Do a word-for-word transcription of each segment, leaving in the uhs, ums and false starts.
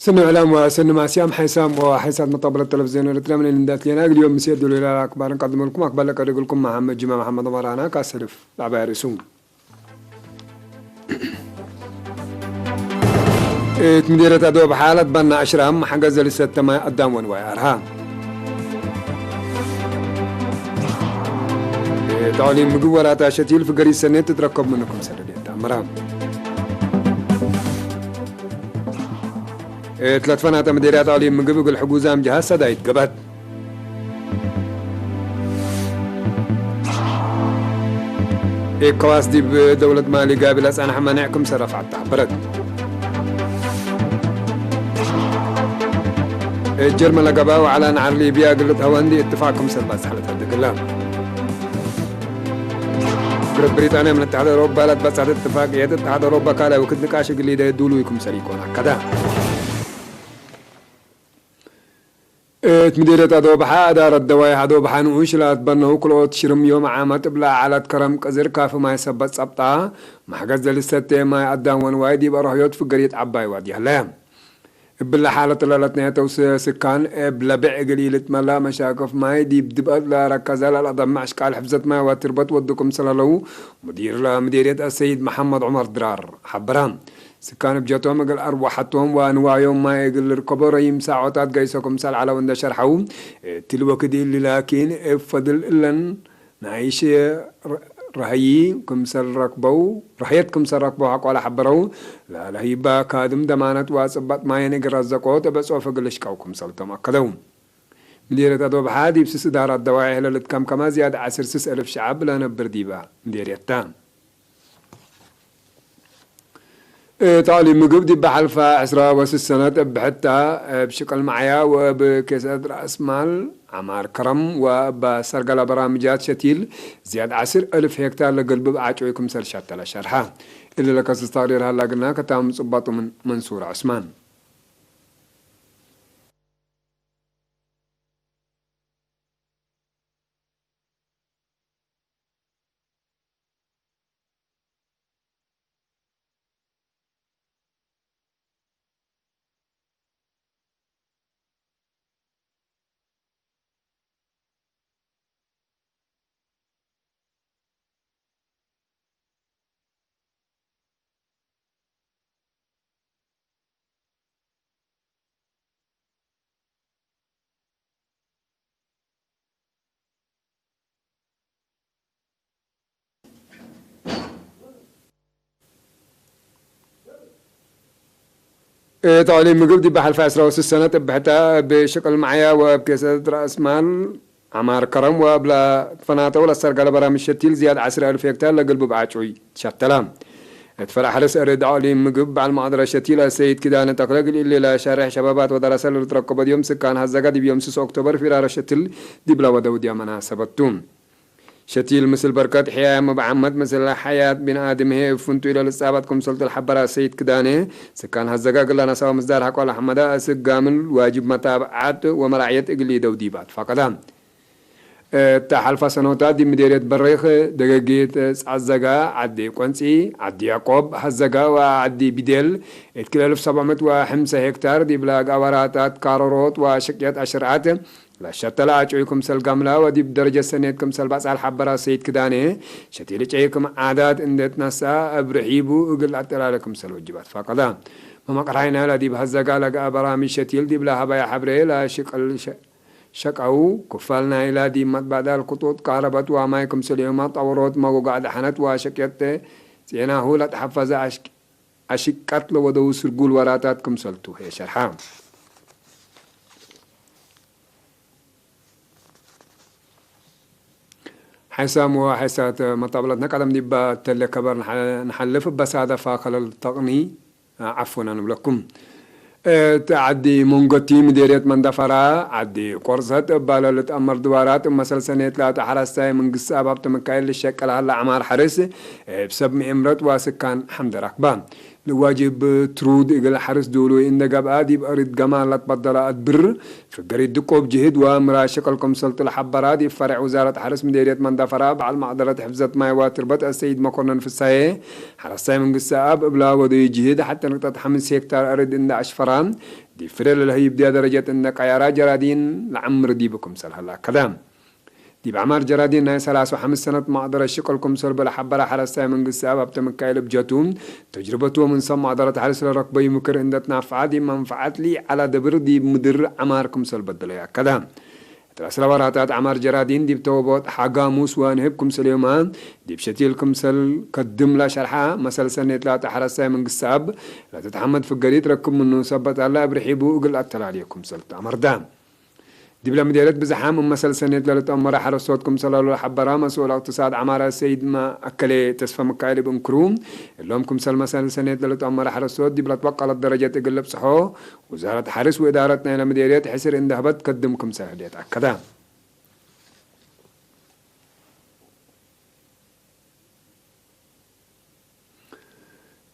ሰኒ ዕላም ወሰኒ ማስያም ሓይሳም ወሓይሳት መጣበለት ተለፍዝዮን ኤረትርያ ምን እንዳት ሌና እግል ዮም ምሴ ዱሉላ አክባር እንቀድመልኩም። አክባር ለቀድግልኩም መሐመድ ጅማ መሐመድ ዑመር አና ካሰልፍ ለዐባይ ርእሱ። እት ምዴርየት አዶብሐ ለትበና አሽራም ሐገዘ ልሰተ ማይ አዳም ወንዋይ አርሃ። እት ኦሊም ምግብ ወላታ ሸቲል ፍገሪት ሰኔት ትትረከብ ምንኩም ሰደድ የት አምራ። እት ለትፈናተ ምዴርያት ኦሊም ምግብ እግል ሕጉዛም ጀሃዝ ሰዳይት ገብአት። ኤኮዋስ ዲብ ደውለት ማሊ ጋቢ ለጸንሐ መኔዕ ክምሰል ረፍዐት ተሐበረት። እት ጀርመን ለገብአ ወዐላ ነሐር ሊብያ እግል ልትሀወ እንዲ እትፋቅ ክምሰል ባጽሐ ለተሀደግ እላ። ግሩፕ ብሪጣንያ ምን እትሓድ አውሮፓ ለትበጽሐት እትፋቅየት፣ እትሓድ አውሮፓ ካልኣይ ወክድ ንቃሽ እግል ሊደየ ዱሉይ ክምሰል ኢኮን አከደ። እት ምዴርየት አዶብሐ አዳረት ደዋይሕ አዶብሐ ንኡሽ ለአትበነው ክልኦት ሽርም ዮም ዓመት እብ ለአዐለት ከረም ቅዝር ካፊ ማይ ሰበት ጸብጣ፣ መሕገዝ ለልሰቴ ማይ አዳም ወንዋይ ዲብ አርህዮት ፍገሪት ዐባይ ዋዲ ሀለ። እብለ ሓለት ለለትነየተው ስ-፣ ስካን እብ ለብዕ እግል ኢልትመላእ መሻክፍ ማይ ዲብ ድብአት ለረከዘ ለለአደምዕ አሽቃል ሕፍዘት ማይ ወትርበት ወዱ ክምሰል ሀለው ሙዲር ለምዴርየት አሰይድ መሐመድ ዑመር ድራር ሐበረ። ስካን እብ ጀቶም እግል አርወሐቶም ወንዋዮም ማይ እግል ልርከቦ ረሂም ሳዖታት ገይሶ ክምሰል ዐለው እንደ ሸርሐው፣ እትሊ ወክድ እሊ ላኪን እብ ፈድል እለን ናይሽ ረ-፣ ረሀዪ ክምሰል ረክበው፣ ረህየት ክምሰል ረክበው ሐቆለ ሐበረው፣ ለለህይባ ካድም ደማነት ወጽበጥ ማየን እግል ረዘቆት እበ ጾፍ እግል ልሽቀው ክምሰልቶም አከደው። ምዲርየት አዶብሐ ዲብ ስስ እዳራት ደዋይሕ ለልትከምከመ ዝያድ ዐስር ስስ እልፍ ሸዐብ ለነብር ዲበ ምዲርየት ተ። እት ኦሊም ምግብ ዲብ ሐልፈ ዕስራ ወስስ ሰነት እብ ሕተ፣ እብ ሽቅል መዕያ ወእብ ኬሰት ረአስ ማል፣ ዐማር ከረም ወእብ ሰርገለ በራምጃት ሸቲል ዝያድ ዐስር እልፍ ሄክታር ለገልብብ አጮይ ክምሰል ሸተለ ሸርሐ። እሊ ለከስስ ተቅሪር ሀላ ግና ከታም ጽባጡ ምን መንሱር ዑስማን። እት ኦሊም ምግብ ዲብ ሐልፈ ዕስራ ወስስ ሰነት እብ ሕተ እብ ሽቅል መዕያ ወእብ ኬሰት ረአስ ማል ዐማር ከረም ወእብ ለትፈናተው ለሰርገለ በራምጅ ሸቲል ዝያድ ዐስር እልፍ ሄክታር ለግልቡብ አጩይ ትሸተለ። እት ፈርዕ ሐርስ እርድ ኦሊም ምግብ በዐል መቅደረት ሸቲል አሰይድ ኪዳነ ተክለ እግል እሊ ለሸሬሕ ሸባባት ወደረሰ ለልትረከቦ ዮም ስካን ሐዘጋ ዲብ ዮም ስስ ኦክቶበር ፊራረ ሸቲል ዲብለ ወደው ዲያ መናሰበት ቱ። ሸቲል ምስል በርከት ሕያያም እብ ዓመት ምስል ሐያት ብንአድም ህዬ እብ ፍንቱይ ለልጻበጥ ክምሰልቱ ለሐበረ ሰይድ ክዳኔ፣ ስካን ሐዘጋ እግል ለነሰአው ምስዳር ሐቆ ለሐመደ አስክ ጋምል ዋጅብ መታብዐት ወመራዕየት እግል ኢደው ዲብ አትፋቀደ። እተ ሐልፈ ሰኖታት ዲብ ምዴርየት በሬክ፣ ደገጊት ጸዘጋ፣ ዐዲ ቆንጺ፣ ዐዲ ያቆብ፣ ሐዘጋ ወዐዲ ቢዴል እት ክል እልፍ ሰብዕ ምእት ወሐምሰ ሄክታር ዲብለ ጋወራታት ካረሮት ወሽቅየት አሽርዓት ለሸተለ አጩይ ክምሰል ጋምላ ወዲብ ደረጀት ሰኔት ክምሰል በጽሐ ለሐበረ ሰይድ ክዳኔ፣ ሸቲል ጨይ ክም ዓዳት እንዴ ትነሰአ እብ ርሒቡ እግል አጠላለ ክምሰል ወጅብ አትፋቀደ። መመቅርሐይ ናይላ ዲብ ሐዘጋ ለገአ በራምጅ ሸቲል ዲብለ ሀበያ ሐብሬ ለሽቅል ሸ-፣ ሸቀው፣ ክፋል ናይላ ዲብ መትባዳል ክጡጥ ካረበት ወማይ ክምሰልዮመ ጠወሮት መጎጋዕ ደሐነት ወሸቅየት ጼናሁ ለተሐፈዘ አሽቅ-፣ አሽቀት ለወደው ስርጉል ወራታት ክምሰልቱ ህዬ ሸርሐ። ሓይሳም ወሓይሳት መጣብለትነ ቀደም ዲብ ተሌ ከበር ነሐ-፣ ነሐልፍ፣ በሳደፋ ከለል ተቅኒ፣ ዐፎና ንብለኩም። እት ዐዲ መንጎቲ ምዴርየት መንደፈራ፣ ዐዲ ቆርሰት እባለ ልትአመር ድዋራት እብ መሰል ሰኔት ላተ ሐረስታይ መንግስት አብ ሀብተ ሚካኤል ልሸቀል ሀለ ዐማር ሐርስ፣ እብ ሰብ ምእምረት ወስካን ሐምደ ረክባ። ለዋጅብ ትሩድ እግል ሐርስ ዱሉይ እንደ ገብአ፣ ዲብ አርድ ገማን ለትበደለ አድብር፣ ፍገሪት ድቆብ ጅህድ ወምራሽቅል ክምሰልቱ ለሐበራ፣ ዲብ ፈሬዕ ውዛረት ሐርስ ምዴርየት መንደፈራ፣ በዐል መቅደረት ሕፍዘት ማይ ወትርበት አሰይድ መኮነን ፍሳዬ፣ ሐረስታይ መንግስት አብ እብላ ወዶይ ጅህድ፣ ሐቴ ንቅጠት ሐምስ ሄክታር አርድ እንደ አሽፈራ፣ ዲብ ፍሬ ለለህይብ ዲያ ደረጀት እንደ ቀያራ ጀራዲን ለዐምር ዲቡ ክምሰል ሀለ አከደ። ዲብ ዐማር ጀራዲን ናይ ሰላስ ወሐምስ ሰነት መቅደረት ሽቅል ክምሰል በለሐበረ ሐረስታይ መንግስት አብ ሀብተ ሚካኤል እብ ጀቱ፣ ተጅርበቱ ወምን ሰብ መቅደረት ሐርስ ለረክበዩ ምክር እንደ ትናፈዐ፣ ዲብ መንፈዐት ለኢዐላ ደብር ዲብ ምድር ዐማር ክምሰል በደለዩ አከደ። እት ለአስለ ወራታት ዐማር ጀራዲን ዲብ ተወቦት ሐጋሙስ ወንህብ ክምሰልዮመ ዲብ ሸቲል ክምሰል ከድም ለሸርሐ መሰል ሰኔት ላተ ሐረስታይ መንግስት አብ ለትትሐመድ ፍገሪት ረክብ ምኑ ሰበት አለ እብ ርሒቡ እግል አተላልዮ ክምሰል ተአመርደ። ዲብለ ምዴርየት ብዝሓም እብ መሰል ሰኔት ለልትአመረ ሐረስቶት ክምሰል ዐሉ ለሐበረ መስኡል እቅትሳድ ዐማረ ሰይድ መአከሌ ተስፈ ሚካኤል እብ እንክሩ፣ እሎም ክምሰል መሰል ሰኔት ለልትአመረ ሐረስቶት ዲብ ለትበቀለት ደረጀት እግል ልብጽሖ፣ ውዛረት ሐርስ ወእዳረት ናይለ ምዴርየት ሕስር እንደ ህበት ከድም ክምሰል ህሌት አከደ።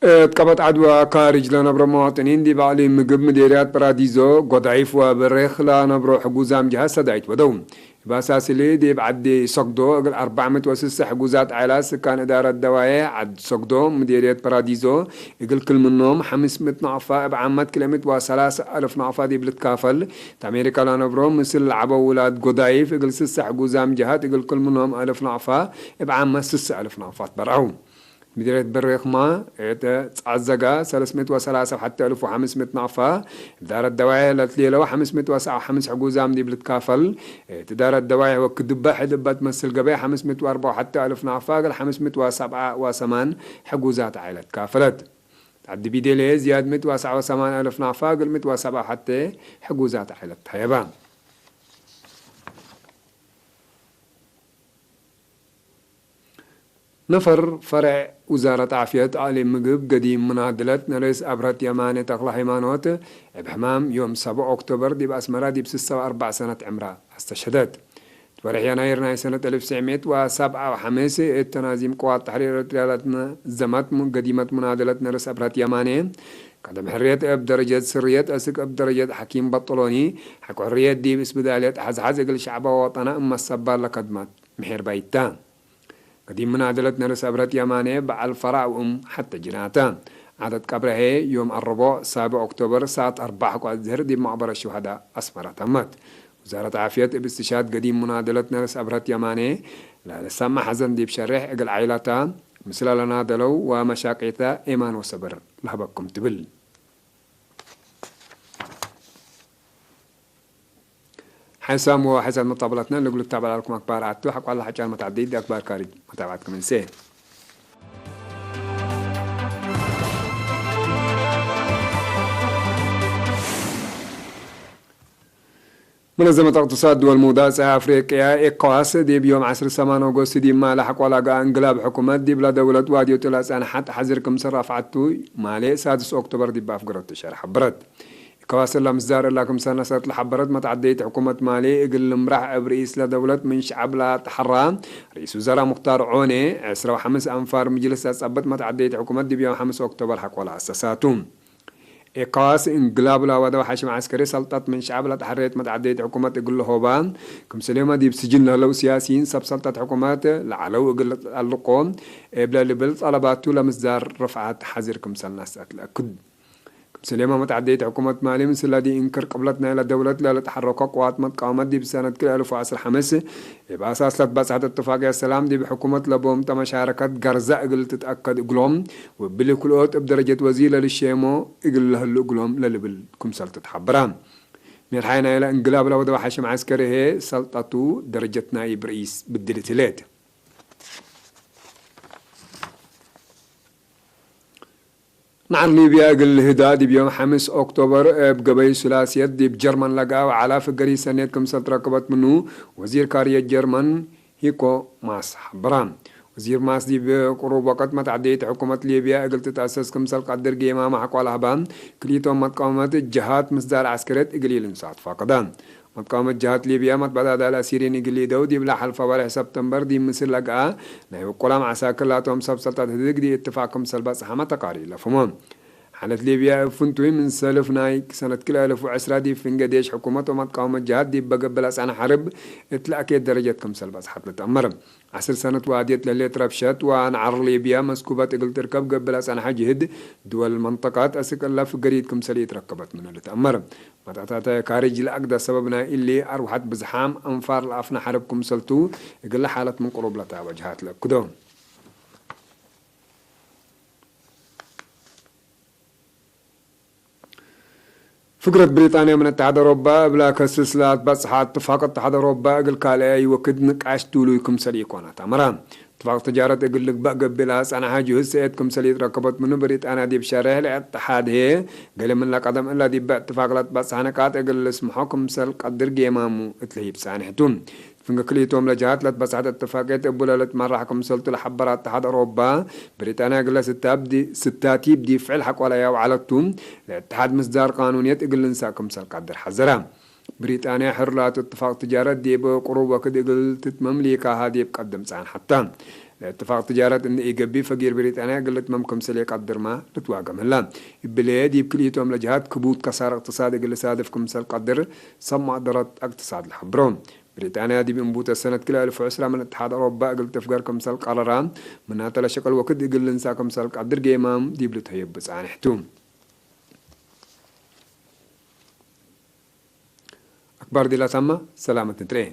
እት ቀበት ዐድዋ ካርጅ ለነብሮ መዋጥኒን ዲብ አሊ ምግብ ምዴርያት ጳራዲዞ፣ ጎዳይፍ ወበሬኽ ለነብሮ ሕጉዛም ጀሃት ሰዳይት ወደው። እብ አሳስ እሊ ዲብ ዐዲ ሰግዶ እግል አርበዕ ምእት ወስሰ ሕጉዛት ዓኢላት ስካን እዳረት ደዋዬሕ ዐድ ሰግዶ ምዴርየት ጳራዲዞ እግል ክል ምኖም ሐምስ ምእት ናቅፋ እብ ዓመት ክልኤ ምእት ወሰላሰ አልፍ ናቅፋ ዲብ ልትካፈል እት አሜሪካ ለነብሮ ምስል ለዐበው ውላድ ጎዳይፍ እግል ስሰ ሕጉዛም ጀሃት እግል ክል ምኖም አልፍ ናቅፋ እብ ዓመት ስሰ አልፍ ናቅፋ ትበርዐው። ምድርየት በሬኽማ እት ጸዐዘጋ ሰለስ ምእት ወሰላሰ ሐቴ አልፍ ወሐምስ ምእት ናቅፋ፣ እዳረት ደዋዬሕ ለትሌለው ሐምስ ምእት ወሰብዓ ወሐምስ ሕጉዛም ዲብ ልትካፈል፣ እት እዳረት ደዋዬሕ ወክድበ ሕድ እበ ትመስል ገበይ ሐምስ ምእት ወአርበዕ ሐቴ አልፍ ናቅፋ እግል ሐምስ ምእት ወሰብዓ ወሰማን ሕጉዛት ዓኢለት ካፈለት። ዐዲ ቢዴሌ ዝያድ ምእት ወሰብዓ ወሰማን አልፍ ናቅፋ እግል ምእት ወሰብዓ ሐቴ ሕጉዛት ዓኢለት ተሀየባ። ነፈር ፈሬዕ ውዛረት ዓፍየት አሊ ምግብ ገዲም ምናድለት ነርስ አብረት የማነ ተክለ ሃይማኖት፣ እብ ሕማም ዮም ሰብዕ ኦክቶበር ዲብ አስመረ ዲብ ስሰ ወአርበዕ ሰነት ዕምራ አስተሸህደት። እት ወሬሕ የናይር ናይ ሰነት አልፍ ትስዕ ምእት ወሰብዓ ወሐምስ እት ተናዚም ቅዋት ተሕሪር ኤረትርያ ለትነዘመት ገዲመት ምናድለት ነርስ አብረት የማነ፣ ቀደም ሕርየት እብ ደረጀት ስርየት አስክ እብ ደረጀት ሐኪም በጥሎኒ፣ ሐቆ ሕርየት ዲብ እስብዳልየት ሐዝሐዝ እግል ሸዕበ ወወጠነ እመ ሰባር ለከድመት ምሒር ባይታ። ገዲም ምናደለት ነርስ አብረት የማኔ በዐል ፈራዕ ወእም ሐተ ጅናተ። ዓደት ቀብረ ህዬ ዮም አረቦዕ ሳብዕ ኦክቶበር ሰዓት አርበዕ ሐቆ አዝህር ዲብ መቅበረት ሹሀዳ አስመረ ተመት። ውዛረት ዓፍየት እብ እስትሽሃድ ገዲም ምናደለት ነርስ አብረት የማኔ ለልሰመ ሐዘን ዲብ ሸሬሕ እግል ዓኢለተ፣ ምስለ ለናደለው ወመሻቂተ ኤማን ወሰብር ለሀበኩም ትብል። ሓይሳም ወሓይሳት መጣበላትና ለእግሉ ትታበዕ ለዐልኩም አክባር አቱ። ሐቆለ ሐጫን መትዐደይት አክባር ካርጅ መታብዐትኩም እንሴ። መነዘመት እቅትሳድ ድወል መውዳጽ አፍሪቅያ ኤኮዋስ ዲብ ዮም ዐስር ሰማን ኦጎስት ዲብ ማለ ሐቆለ ገአ እንግላብ ሕኩመት ዲብለ ደውለት ዋድዮቱ ለጸንሐት ሐዝር ክምሰል ረፍዐቱ ማሌ ሳድስ ኦክቶበር ዲብ አፍገረቱ ሸርሕ ሐበረት። ኢኮዋስ እላ ምስዳር እላ ክምሰል ነሰአት ለሐበረት መትዐደይት ሕኩመት ማሌ፣ እግል ልምራሕ እብ ርኢስ ለደውለት ምን ሸዐብ ለአትሐራ ርኢስ ውዘራ ሙክታር ዖኔ፣ ዕስራ ወሐምስ አንፋር ምጅልስ ለጸብጥ መትዐደይት ሕኩመት ዲብ ዮም ሐምስ ኦክቶበር ሐቆለ አሰሳቱ። ኢኮዋስ እንግላብ ለወደው ሐሽም ዐስከሪ ሰልጠት ምን ሸዐብ ለተሐረየት መትዐደይት ሕኩመት እግል ለሆባ፣ ክምሰሌመ ዲብ ስጅን ለህለው ስያሲይን ሰብ ሰልጠት ሕኩመት ለዐለው እግል ለአልቆ እብለ ልብል ጠለባቱ ለምስዳር ርፍዓት ሐዚር ክምሰል ነስአት ለአክድ። ክምሰሌመ መትዐደይት ሕኩመት ማሊ፣ ምስል ለዲ እንክር ቅብለት ናይለ ደውለት ለልትሐረኮ ቅዋት መትቃወመት፣ ዲብ ሰነት ክልኤ አልፍ ወዐስር ሐምስ እብ አሳስ ለትበጽሐት እትፋቅየት ሰላም፣ ዲብ ሕኩመት ለቦምጠ መሻረከት ገርዘ እግል ትትአከድ እግሎም፣ ወእብሊ ክልኦት እብ ደረጀት ወዚር ለልሼሞ እግል ለህሉ እግሎም ለልብል ክምሰል ትትሐበረ። ሜርሓይ ናይለ እንግላብ ለወደው ሐሽም ዐስከሪ ህዬ፣ ሰልጠቱ ደረጀት ናይብ ርኢስ ብድልት ህሌት። ነዓር ሊብያ እግል ልህዳ፣ ዲብ ዮም ሐምስ ኦክቶበር እብ ገበይ ሱላስየት ዲብ ጀርመን ለገአ ወዐላ ፍገሪ ሰኔት ክምሰል ትረከበት ምኑ፣ ወዚር ካርየት ጀርመን ሂኮ ማስ ሐበረ። ወዚር ማስ ዲብ ቅሩብ ወቅት መትዐደይት ሕኩመት ሊብያ እግል ትትአሰስ ክምሰል ቀድር ጌማመ ሐቆ ለሀበ፣ ክልኢቶም መትቃወመት ጀሃት ምስዳር ዐስከርየት እግል ኢልንሳት ፈቀደ። መትቃወመት ጀሃት ሊብያ መትበዳዳል አሲሪን እግል ሊደው፣ ዲብለ ሐልፈ ወርሕ ሰብተምበር ዲብ ምስል ለገአ ናይ ውቁላም ዐሳክር ላቶም ሰብ ሰልጠት ህድግ ዲብ እትፋቅ ክምሰል በጽሐመ ተቃሪር ለፍህሞ። ሓለት ሊብያ እብ ፍንቱይ ምን ሰልፍ ናይ ሰነት ክልኤ አልፍ ወዕስራ ዲብ ፍንጌ ዴሽ ሕኩመት ወመትቃወመት ጀሃት ዲብ በገብእ ለጸንሐ ሐርብ እት ለአኬት ደረጀት ክምሰል በጽሐት ልትአመር። ዐስር ሰነት ወአድየት ለህሌት ረብሸት ወአንዓር ሊብያ መስኩበት እግል ትርከብ ገብእ ለጸንሐ ጅህድ ድወል መንጠቀት አስክ እለ ፍገሪት ክምሰል ኢትረከበት ምኑ ልትአመር። መትአታተ ካርጅ ለአግደ ሰበብ ናይ እሊ አርወሐት ብዝሓም አንፋር ለአፍነ ሐርብ ክምሰልቱ እግለ ሓለት ምን ቅሩብ ለታበ ጀሃት ለአክዶ። ፍግረት ብሪጣንያ ምን እትሓድ አውሮባ እብላ ከስስ ለአትበጽሐ እትፋቅ እትሓድ አውሮባ እግል ካልአይ ወክድ ንቃሽ ዱሉይ ክምሰል ኢኮናት አመረ። እትፋቅ ትጃረት እግል ልግበእ ገብእ ለአጸንሐ ጅሁድ ሰኤት ክምሰል ኢትረከበት ምኑ ብሪጣንያ ዲብ ሸሬሕ ለእትሓድ ህዬ፣ ገሌ ምን ለቀደም እለ ዲበ እትፋቅ ለትበጽሐ ንቃጥ እግል ልስምሖ ክምሰል ቀድር ጌማሙ እት ለህይብ ጻንሕ ቱ። ፍንጌ ክልኢቶም ለጀሃት ለትበጽሐት እትፋቅየት እቡ ለልትመራሕ ክምሰልቱ ለሐበረ እትሓድ አውሮባ፣ ብሪጣንያ እግለ ስታብ ዲ-፣ ስታቲብ ዲብ ፍዕል ሐቆ ለያውዐለቱ፣ ለእትሓድ ምስዳር ቃኑንየት እግል ልንሳእ ክምሰል ቀድር ሐዘረ። ብሪጣንያ ሕር ላቱ እትፋቅ ትጃረት ዲብ ቅሩብ ወክድ እግል ትትመም ሊካሃ ዲብ ቀድም ጻንሐተ። ለእትፋቅ ትጃረት እንዴ ኢገብእ ፈጊር ብሪጣንያ እግል ልትመም ክምሰል ኢቀድርመ ልትዋገም ህለ። እብለ ዲብ ክልኢቶም ለጀሃት ክቡድ ከሳር እቅትሳድ እግል ልሳድፍ ክምሰል ቀድር ሰብ መቅደረት እቅትሳድ ለሐብሮ። ብሪጣንያ ዲብ እንቡተ ሰነት ክልኤ አልፍ ወዕስራ ምን እትሓድ አውሮባ እግል ትፍገር ክምሰል ቀረራ፣ ምናተ ለሸቅል ወክድ እግል ልንሳእ ክምሰል ቀድር ጌማም ዲብ ልትሀየብ ጻንሕ ቱ። አክባር ዲላ ታማ ሰላመት ንትርኤ።